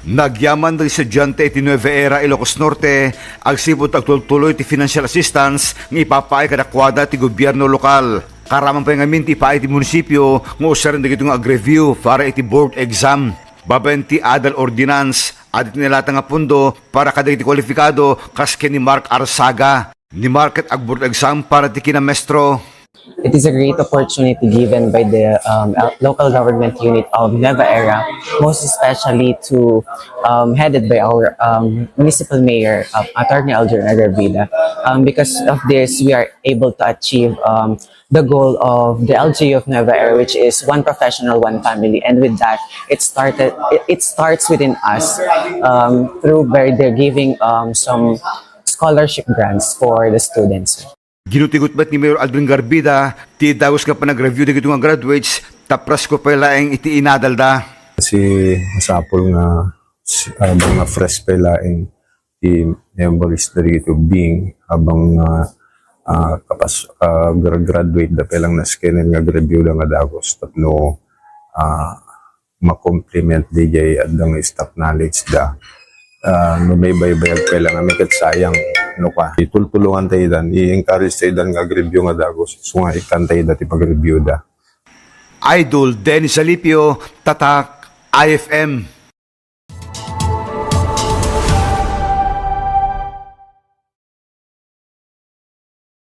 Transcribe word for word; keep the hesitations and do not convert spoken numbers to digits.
Nagyaman dagiti estudiante iti Nueva Era, Ilocos Norte, agsipud ta agtultuloy ti financial assistance nga ipapaay kadakuada ti gobierno lokal. Kaaraman pay ngamin ti ipaay ti munisipio nga usaren dagitoy nga ag-review para iti board exam. Babaen ti adal ordinance, adda ti nalata nga pondo para kadagiti kwalifikado kas ken ni Mark Arsaga. Ni Mark ket ag-board exam para ti kinamestro. It is a great opportunity given by the um, local government unit of Nueva Era, most especially to um, headed by our um, municipal mayor, uh, Attorney Alger Agravida. Um, because of this, we are able to achieve um, the goal of the L G U of Nueva Era, which is one professional, one family. And with that, it started. It, it starts within us um, through by their giving um, some scholarship grants for the students. Ginutigot met ni Mayor Aldrin Garbida ti dagus nga panag-review dagitoy nga graduates ta presko pay laeng iti inadalda. Kasi masapul nga s- ah, mga fresh pay laeng ti memories dagitoy being habang ah, ah, kapas ah, gra- graduate da pay lang naskenen nga review da nga dagus tapno ah, ma-complement diay adda nga stock knowledge da. Ah, no may baybayag pay lang kami ket sayang no ka. Itultulongan tayo dan, i-encourage tayo dan nga ag-review nga dagus. So nga ikkan tayo dati pag-review da. Idol Dennis Alipio, Tatak, I F M.